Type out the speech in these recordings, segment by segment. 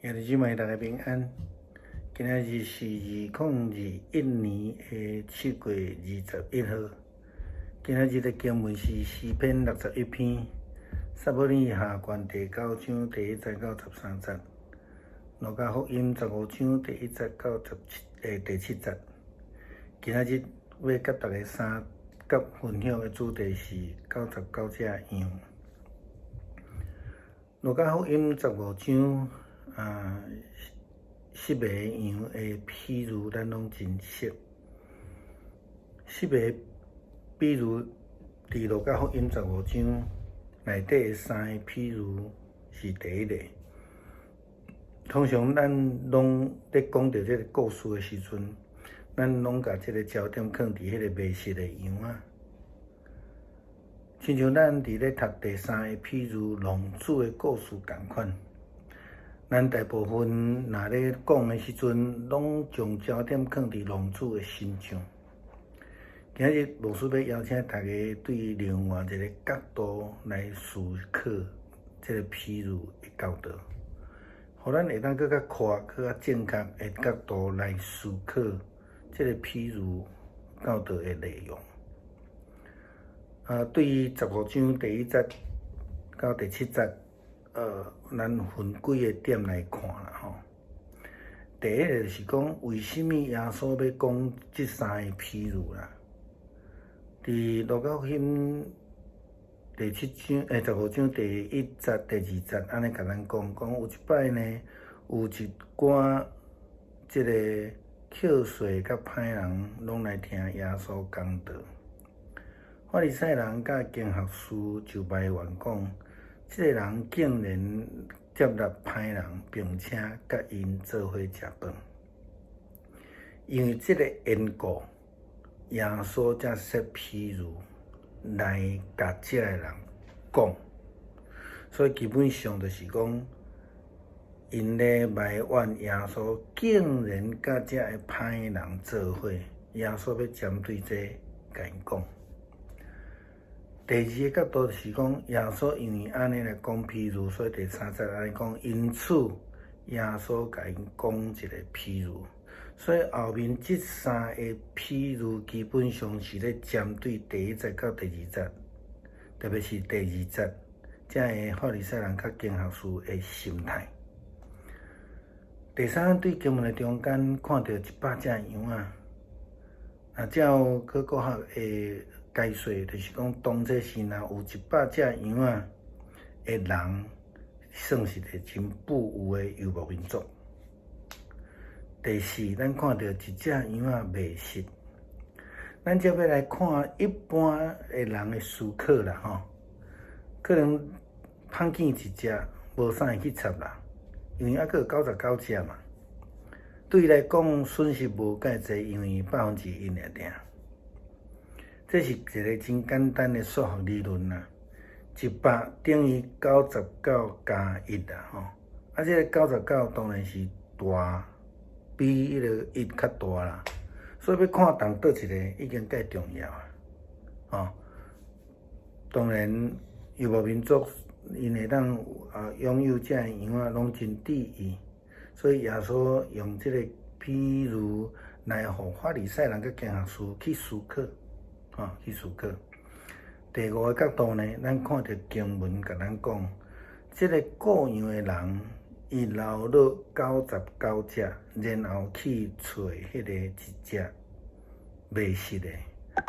兄弟姊妹，大家平安。今仔日是2021年的7月21號。今仔日的經文是詩篇61篇，撒母耳下卷第九章第一節到13節，路加福音十五章第一節到第七節。今仔日欲佮大家相佮分享的主題是九十九隻羊。路加福音十五章啊，失迷羊的譬喻，咱攏真熟。失迷比喻佇路加福音十五章內底的三个譬喻是第一個。通常咱攏咧講著這个故事的時陣，咱攏共這个焦點囥佇彼个迷失的羊仔。親像咱佇咧讀第三个譬喻浪子的故事仝款。咱大部分若咧講的時陣，攏將焦點囥佇浪子的身上。今日牧師欲邀請大家對另外一个角度來思考這个譬喻的教導，予咱會當閣較闊、閣較正確的角度來思考這个譬喻教導的內容。對十五章第一節到第七節，咱分幾个點來看啦吼。第一个就是講，為啥物耶穌欲講這三个譬喻啦？佇路加福音第七章，十五章第一節、第二節，按呢共咱講，講有一擺呢，有一寡這个扣稅佮歹人，攏來聽耶穌講道。法利賽人佮經學士就埋怨講，這个人竟然接納歹人，並且佮𪜶做伙食飯。因為這个緣故，耶穌才設譬喻來共這个人講。所以基本上就是講，𪜶咧埋怨耶穌竟然佮這个歹人做伙，耶穌欲針對這共𪜶講。第二个角度是講，耶穌因為按呢來講譬喻，所以第三節按呢講，因此耶穌共𪜶講一个譬喻。所以後面這三個譬喻基本上是咧針對第一節到第二節，特別是第二節，這个法利賽人佮經學士的心態。第三，對經文的中間看著100隻羊仔，若照考古學的解說，就是講當這時若有100隻羊仔的人，算是一个真富有的遊牧民族。第四，咱看著一隻羊仔迷失，咱才欲來看一般的人的思考啦吼，可能碰見一隻，無啥會去插啦，因為猶閣有99隻嘛。對伊來講，損失無蓋濟，因為1%爾爾。這是一个真簡單的數學理論啦，100等於99加一啦吼，啊，這个九十九當然是大，比彼个一較大啦，所以欲看重佗一个已經蓋重要啊，吼。當然，遊牧民族𪜶會當擁有這个羊仔，攏真注意，所以耶穌用這个譬喻來予法利賽人佮經學士去思考。吼，去思考。第五个角度呢，咱看著經文共咱講，這个顧羊的人，伊留落九十九隻，然後去揣彼个一隻迷失的。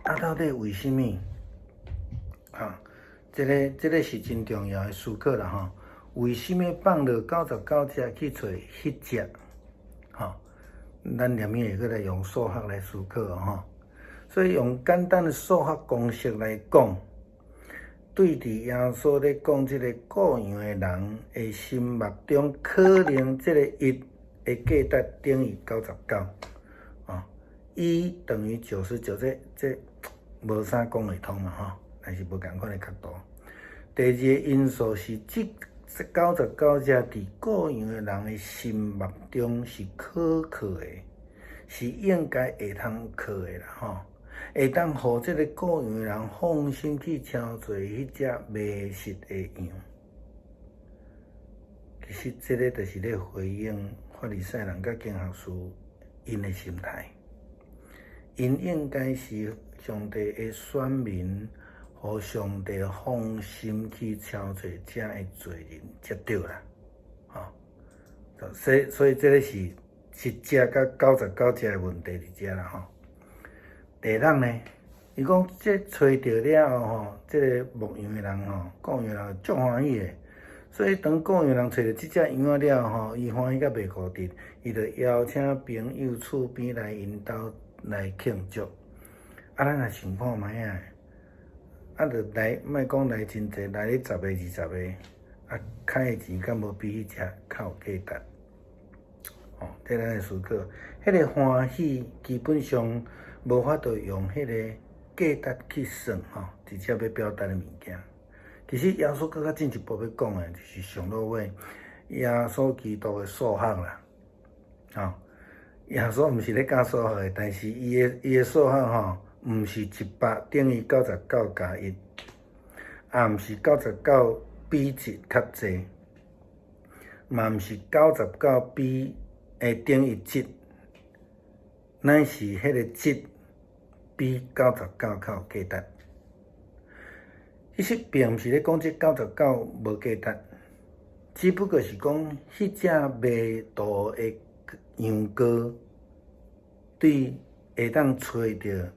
啊，到底為啥物？啊，這个是真重要的思考啦吼。為啥物放落九十九隻去揣彼隻？吼，咱連面會閣來用數學來思考吼。所以用簡單的數學公式來講，對佇耶穌咧講，這个顧羊的人的心目中，可能這个一的價值等於九十九，哦，一等於九十九，這這無啥講會通嘛吼，但是無仝款的角度。第二個因素是，這九十九隻佇顧羊的人的心目中是可靠的，是應該會通靠的啦吼。會當予這个顧羊的人放心去撨揣彼隻迷失的羊。其其實這个就是咧回應法利賽人佮經學士𪜶的心態。𪜶應該是上帝的選民，予上帝放心去操作遮的罪人才對啦，吼。所以這个是一隻佮99隻的問題佇遮啦，吼。第六呢，伊講這揣著了後吼，這个牧羊的人吼，顧羊的人足歡喜的。所以當顧羊人揣著這隻羊仔了後吼，伊歡喜甲袂顧得，伊就邀請朋友厝邊來𪜶兜來慶祝。啊，咱來想看覓仔，啊，就來，莫講來真濟，來咧十个、20個，啊，開的錢敢無比彼隻較有價值？吼，這咱來思考，彼个歡喜基本上無法度用彼个價值去算吼，直接欲表達的物件。其實耶穌閣較進一步欲講的，就是上落尾耶穌基督的數學啦，吼，耶穌毋是咧教數學的，但是伊的數學吼，毋是100等於99加1，也毋是99比1較濟，嘛毋是99比會等於一，乃是彼個一比99較有價值。其實並毋是咧講這99無價值，只不過是講彼隻迷途的羊羔，對會當揣著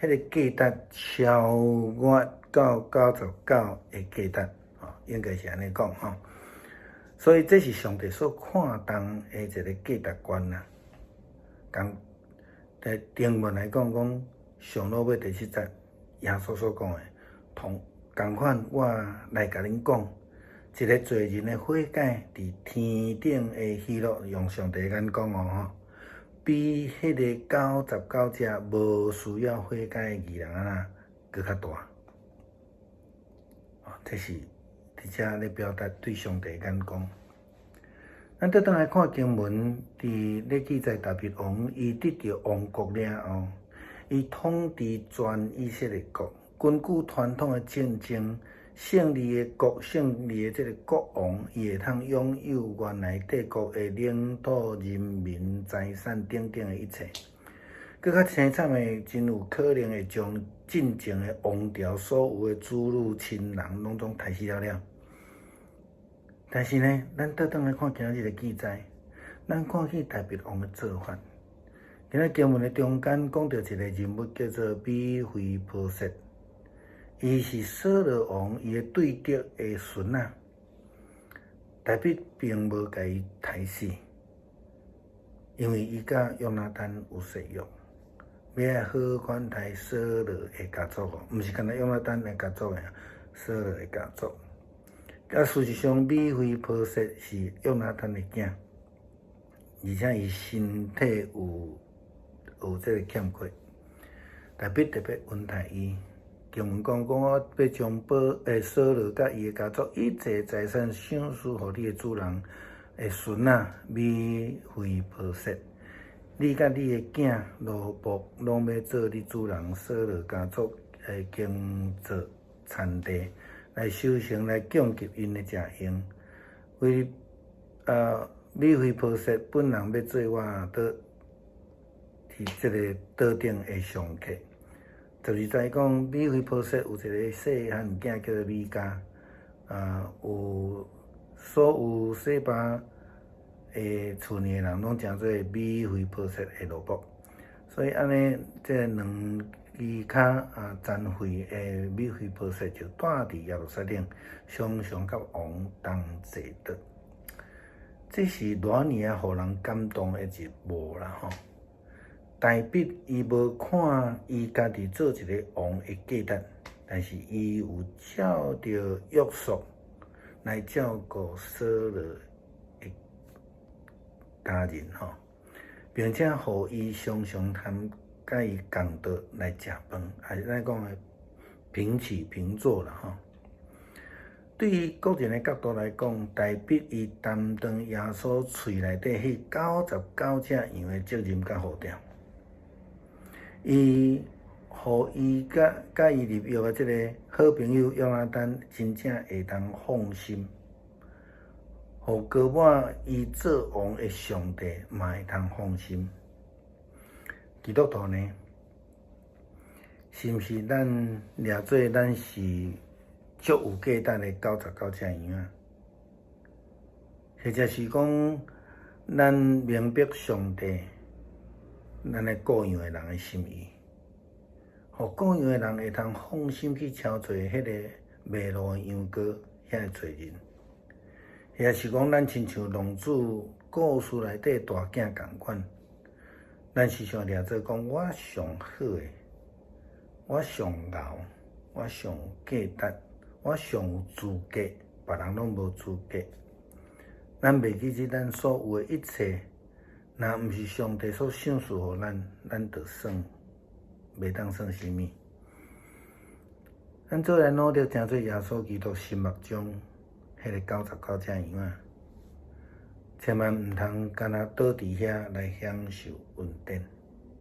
彼個價值超越到99的價值，吼，應該是按呢講吼。所以這是上帝所看重的一個價值觀啦。仝佇經文來講，講上落尾第七節，耶穌所講的，同仝款，我來共恁講，一个罪人的悔改，佇天頂的喜樂，用上帝的眼光哦吼，比彼个99隻無需要悔改的義人按怎閣較大。哦，這是佇遮咧表達對上帝的眼光。咱倒轉來看經文，佇咧記載大衛王，伊得著王國了後，伊統治全以色列國。根據傳統的戰爭，勝利的國、勝利的這个國王，伊會通擁有原來帝國的領土、人民、財產等等的一切。閣較凄慘的，真有可能會將進前的王朝所有的子女、親人，攏總刣死了了。但是呢，咱倒轉來看今日的記載，咱看見大衛王的做法。今仔經文的中間講著一個人物叫做米非波設。伊是掃羅王伊的對敵的孫仔，大衛並無共伊刣死，因為伊佮約拿單有誓約，欲愛好款待掃羅的家族哦，毋是干焦約拿單的家族的，掃羅的家族。啊，事實上，米非波設是約拿單的囝，而且伊身體有這个欠缺，大衛特別恩待伊。經文講講，我欲將保欸掃羅佮伊的家族一切財產賞賜予你的主人的孫仔米非波設。你佮你的囝奴僕攏欲做你主人掃羅家族的耕作田地，來收成來供給𪜶的食用。為米非波設本人欲做我桌佇這个桌頂的上客。12節講，米非波設有一个細漢囝叫做米迦，啊，有所有洗巴的厝內的人攏稱做米非波設的奴僕，所以按呢，這兩支跤啊殘廢的米非波設就蹛佇耶路撒冷，常常佮王同坐桌。這是偌爾仔予人感動的一幕啦吼！大衛伊無看伊家己做一个王的價值，但是伊有照著約束來照顧掃羅的家人吼，並且予伊常常通佮伊仝桌來食飯，也是咱講的平起平坐啦吼。對於個人的角度來講，大衛伊擔當耶穌喙內底彼99隻羊的責任佮呼召。伊予伊佮伊立約的這个好朋友約拿單真正會當放心，予膏抹伊做王的上帝嘛會通放心。基督徒呢，是毋是咱掠做咱是足有價值的99隻羊仔？或者是講，咱明白上帝，咱的顧羊的人的心意，予顧羊的人會通放心去撨揣彼个迷路的羊羔，遐个濟人，或者是講，咱親像浪子故事內底大囝仝款，咱時常掠做講我上好的，我上𠢕，我上有價值，我上有資格，別人攏無資格。咱袂記得咱所有的一切，若毋是上帝所賞賜予咱，咱就算袂當算啥物。咱做來努力，成做耶穌基督心目中彼个99隻羊仔，千萬毋通干焦倒佇遐來享受恩典。